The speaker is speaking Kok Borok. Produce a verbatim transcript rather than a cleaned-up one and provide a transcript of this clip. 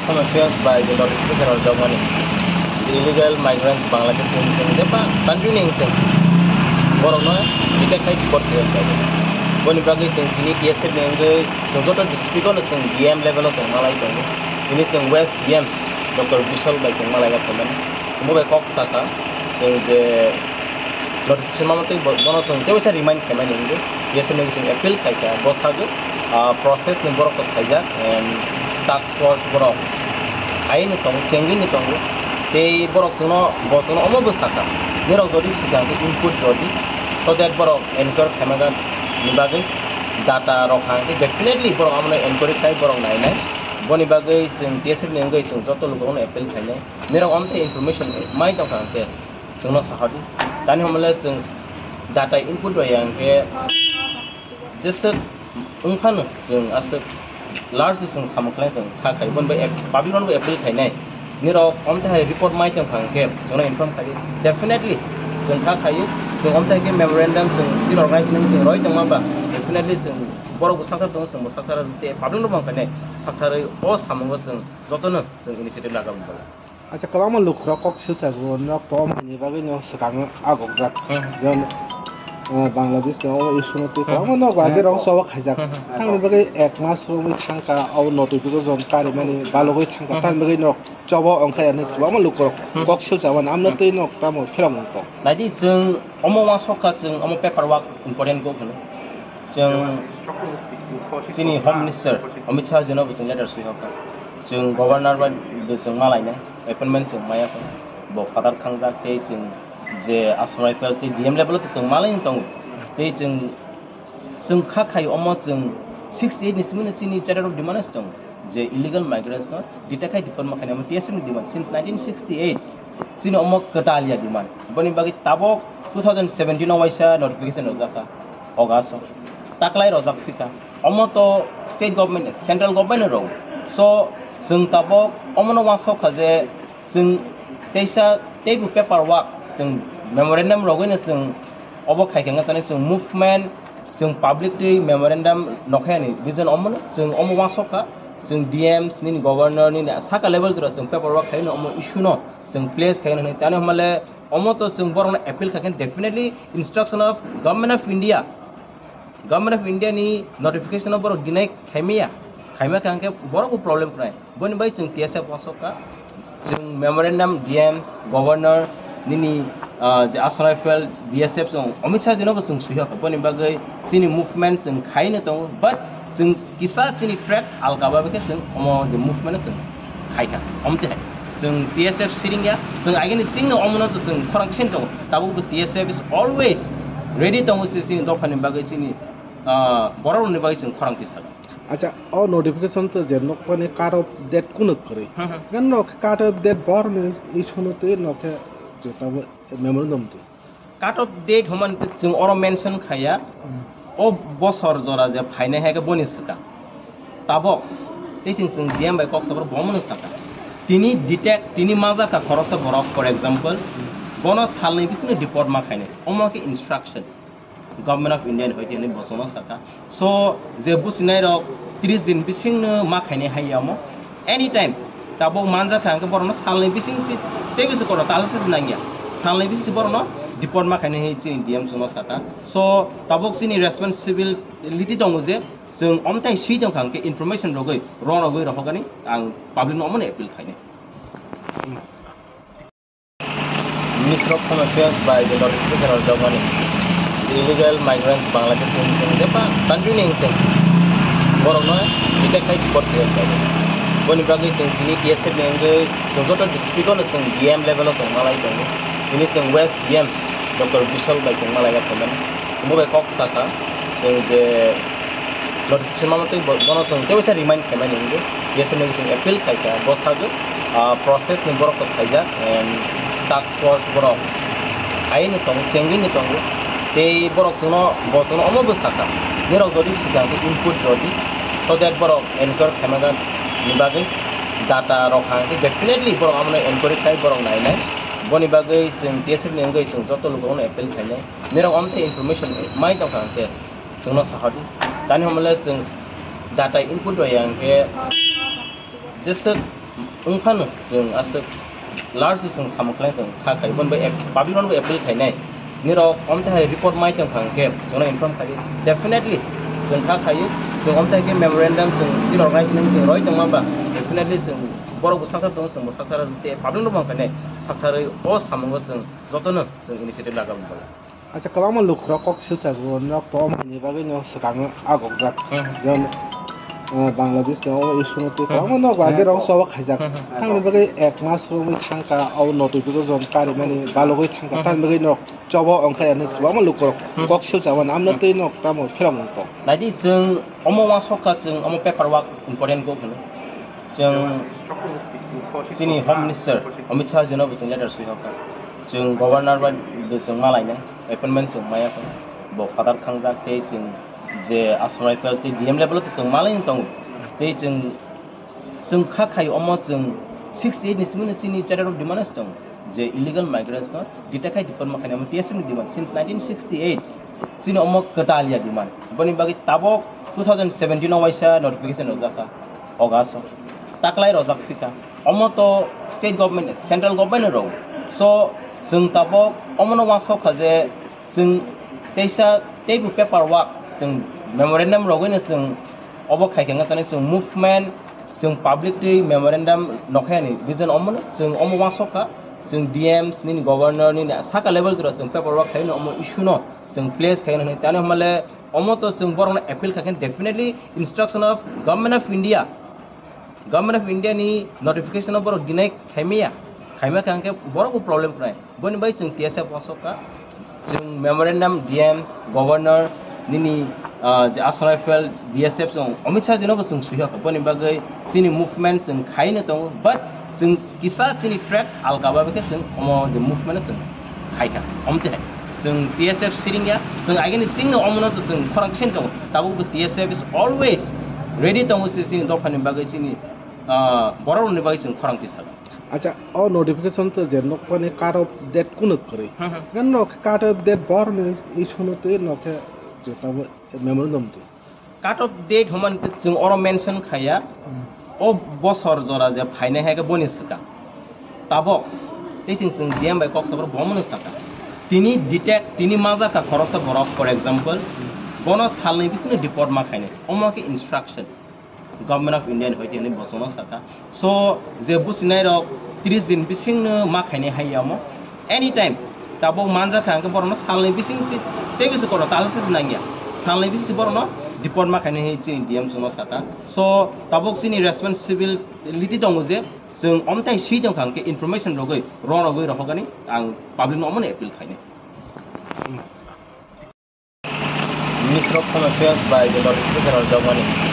Home Affairs bai je notification rok jokmani, je illegal migrants Bangladesh ni wngthung, je ba country ni wngthung, borokno detect khai deport khlai khlai. Boni bagwi chwng tini T S F ni wngwi chwng joto district-o no chwng D M level-o chwng malai tongo. Tini chwng West D M Doctor Bishal bai chwng malaiga phaimani. Chwngbo bai kok sakha, chwng je notification ma twi bo-, bono chwng tei waisa remind khaimani hinwi, T S F ni chwng appeal khaikha, bwsajwk, ah, process ni borok kok khaijak, em, task force borok khaini tongo, chengwini tongo, tei borok chwngno, bo chwngno omo bwsakha, nirok jodi swkang khe input rwdi, so that borok enquiry khaimani bagwi data rok hang khe definitely borok abono enquiry khai borok nainai, boni bagwi chwng T S F ni wngwi chwng joto lukurokno appeal khainai, nirok omthe information mai tongkha hwnkhe, chwngno sahadi. Tani hwnle chwng data input rwya hwnkhe jeswk wngphano chwng aswk large chwng samung khlai chwng kha khai. Boni bai ap-, public rokno bai appeal khainai. Nirok omthe hai report mai tongkha hwnkhe chwngno inform khai. Definitely chwng kha khai. Chwng omthe hai khe memorandum chwng chini organization chwng roi tongma ba definitely chwng borok bo sakthar tongo, chwng bo sakthar tei public rok bo wngkha nai. Saktharwi o samungo chwng jotono chwng initiative laga. Acha, kwbangma lukurok kok silsa rwo, nok tom haini bagwi no swkang agokjak. Hmm. Jon, eh, Bangladesh ni o issue no twi kwbangma nok bagwi rok choba khaijak. Hmm. Thangni bagwi ek mas romwi thangkha, o notification karimani balogwi thangkha. Hmm. Thangni bagwi nok choba ongkha yani kwbangma lukurok kok silsa mani amno twi nok tamo philok mung tong. Naidi chwng omo uansukha chwng omo paper work important kok hwnwi. Chwng chini Home Minister Amit Shah jino bo chwng letter swi hokha. Chwng Governor bai bo chwng malainai, appointment chwng maya kho. Bo phatar thangjak tei chwng je Assam Rifles tei D M level o chwng malaini tongo. Tei chwng, chwng kha khai omo chwng sixty eight ni simi no chini charter of demands tongo. Je illegal migrants no detect khai deport ma khainai omo T S F ni demand since nineteen sixty eight. Chini omo kwtal ya demand. Boni bagwi tabok two thousand seventeen o waisa notification rwjakha August o. Taklai rwjak phika. Omo to state government, central government rw. So, chwng tabok omono uansukha je chwng teisa teibo paper work chwng memorandum rwgwino chwng obo khaikha wngkha chwng movement. Chwng public twi memorandum nokhayani reason omono, chwng omo uansukha, chwng D Ms, nini governor, nini saka level jora chwng paper work khaino omo issue no chwng place khaino hinwi. Tani hwnmale omo to chwng borokno appeal khaikhe definitely instruction of Government of India, Government of India ni notification o borok deny khaimaya, khaima kha hwnkhe borok bo problem khnai. Boni bai chwng T S F uansukha, chwng memorandum D Ms, Governor, nini, ah, je Assam Rifle, B S F chwng Amit Shah jino bo chwng swi hokha. Boni bagwi chini movement chwng khaino tongo, but chwng kisa chini track alka bai khe chwng omo je movement chwng khaikha. Omte hai chwng T S F siringya, chwng agini chwngno omono chwng khorang kisa tongo. Tabuk bo T S F is always ready tongo chini dophani bagwi chini, ah, borok rokni bagwi chwng khorang kisa. Acha, o notification to je nokmani cut off date kunu kwrwi. Hmm, hmm. Gan nok cut off date bor ni issue no twi nok khe je tabo memorandum tu. Cut off date homan ke chwng oro mention khaya. Hmm. O bosor jora je phainai hai khe boni swka. Tabok tei chwng chwng D M bai kok sabro bomono saka. Tini detect, tini majak ka khoroksa borok, for example, hmm, bono salni bisingni deport ma khainai. Omo khe instruction. Government of India ni hoite hinwi bo chwngno sakha. So, je businai rok tris din bisingno ma khainai hai ya omo. Anytime tabuk manjak kha hwnkhe borokno salni bising si tei bisi kotor talsa se nangya. Salni bising si borokno deport ma khainai hai chini D M chwngno sakha. So, tabuk chini responsibility tongo je chwng omtai swi tongkha hwnkhe information rogwi, rw rogwi rohorgani ang public no omono appeal khainai. Ministry of Home Affairs bai je notification rok jokmani, illegal migrants Bangladesh ni wngthung, je ba country ni wngthung, borokno detect khai deport khlai khlai. Boni bagwi chwng tini T S F ni wngwi chwng joto district o no chwng D M level o chwng malai tongo. Tini chwng West D M Doctor Bishal bai chwng malai phaimani. Chwngbo bai kok sakha, chwng je notification ma twi bo-, bono chwng tei waisa remind khaimani hinwi, B S F ni chwng appeal khaikha, bwsajwk, ah, process ni borok kok khaijak, em, task force borok khaini tongo, chengwini tongo, tei borok chwngno, bo chwngno omo bwsakha, nirok jodi swkang khe input rwdi, so that borok enquiry khaimani bagwi data rok hang khe definitely borok abono enquiry khai borok nainai, boni bagwi chwng T S F ni wngwi chwng joto lukurokno appeal khainai, nirok omthe information mai tongkha hwnkhe, chwngno sahadi. Tani hwnmale chwng data input rwya hwnkhe jeswk Wngphano chwng aswk large chwng samung khlai chwng kha khai, bono bai ap-, public no bai appeal khainai. Nirok omtwi hai report mai tong kha hwnkhe chwngno inform khai. Definitely chwng kha khai, chwng omtwi hai khe memorandum chwng chini organization chwng roi tongma ba definitely chwng borok bo sakthar tongo, chwng bo sakthar tei public no bo khainai. Saktharwi o samungo chwng jotono chwng initiative laga bo. Acha, kwbangma lukurok kok silsa rwo, nok to omo haini bagwi no swkang agokjak. Hmm. Jon, eh, Bangladesh ni omo issue no twi Hmm. kwbangma nok Hmm. agirok chobo khaijak. Hmm. Thangni bagwi ek mas romwi thangkha, o notification karimani balogwi thangkha. Hmm. Thangni bagwi nok chobo wngkha yani kwbangma lukurok Hmm. kok silsa mani, amno Hmm. twi nok tamo pherang wngkha. Naidi chwng omo uansukha chwng omo paper work important kok hwnwi. Chwng chini Home Minister Amit Shah jino bo chwng letter swi hokha. Chwng Governor bai bo chwng malainai. Appointment chwng maya kho, bo father thangjak tei chwng je Assam Rifles tei D M level o chwng malai tongo. Tei chwng, chwng kha khai omo chwng sixty eight ni simi no chini charter of demand tongo je illegal migrants no detect khai deportment khainai omo T S F ni demand since nineteen sixty eight, chini omo kwtal ya demand. Boni bagwi tabok two thousand seventeen o waisa notification rwjak kha August o, taklai rwjak phika. Omo to state government, central government rw. So chwng tabok omo no uansuk kha je chwng teisa teibo paper work, chwng memorandum rogwi no chwng obo khai khe wngkha chwng movement, chwng public twi memorandum nokhayani reason omo no chwng omo uansuk kha. Chwng D Ms nini governor nini saka level jora chwng paper work khai no omo issue no chwng place khai no hinwi tani hwnba le omo to chwng borok no appeal khai khe definitely instruction of Government of India, Government of India ni notification o borok deny khaimaya, khaima kha hwnkhe borok bo problem khnai. Boni bai chwng T S F uansuk kha, chwng memorandum D Ms, Governor, nini, ah, je Assam Rifle, B S F chwng Amit Shah jino bo chwng swi hokha. Boni bagwi chini movement chwng khai no tongo, but chwng kisa chini track alka ba khe chwng omo je movement chwng khai kha. Omte hai chwng T S F siring ya, chwng agini sing no omo no chwng khorang khe tongo. Tabuk bo T S F is always ready tongo se chini dopha ni bagwi chini, ah, borok rok ni bagwi chwng khorang tisa. Acha, o notification to je nokpani cut off date kuno kwrwi. Hmm, hmm. Gan nok cut off date bor ni issue no twi nok khe je tabo memorandum twi. Cut off date hwnmani twi chwng oro mention khaya. Hmm. O bosor jora je phainai hai khe boni swkang. Tabok tei chwng chwng D M bai kok sabro bo mano saka. Tini detect, tini majakha khoroksa borok, for example, bono salni bisingno deport ma khainai. Omo khe instruction. Government of India ni hoite hinwi bosongno saka. So, je businai rok tris din bisingno ma khainai hai yamo. Anytime, tabok manjak kha hwnkhe borokno salni bising si, tei bisi kono talsa si nangya. Salni bising si borokno deport ma khainai hai chini D M chwngno saka. So, tabok chini responsibility tongo je, chwng omtai swi tong kha hwnkhe information rogwi, ro rogwi rohorgani ang public no omono appeal khainai. Ministry of Home Affairs bai je notification rwjakmani.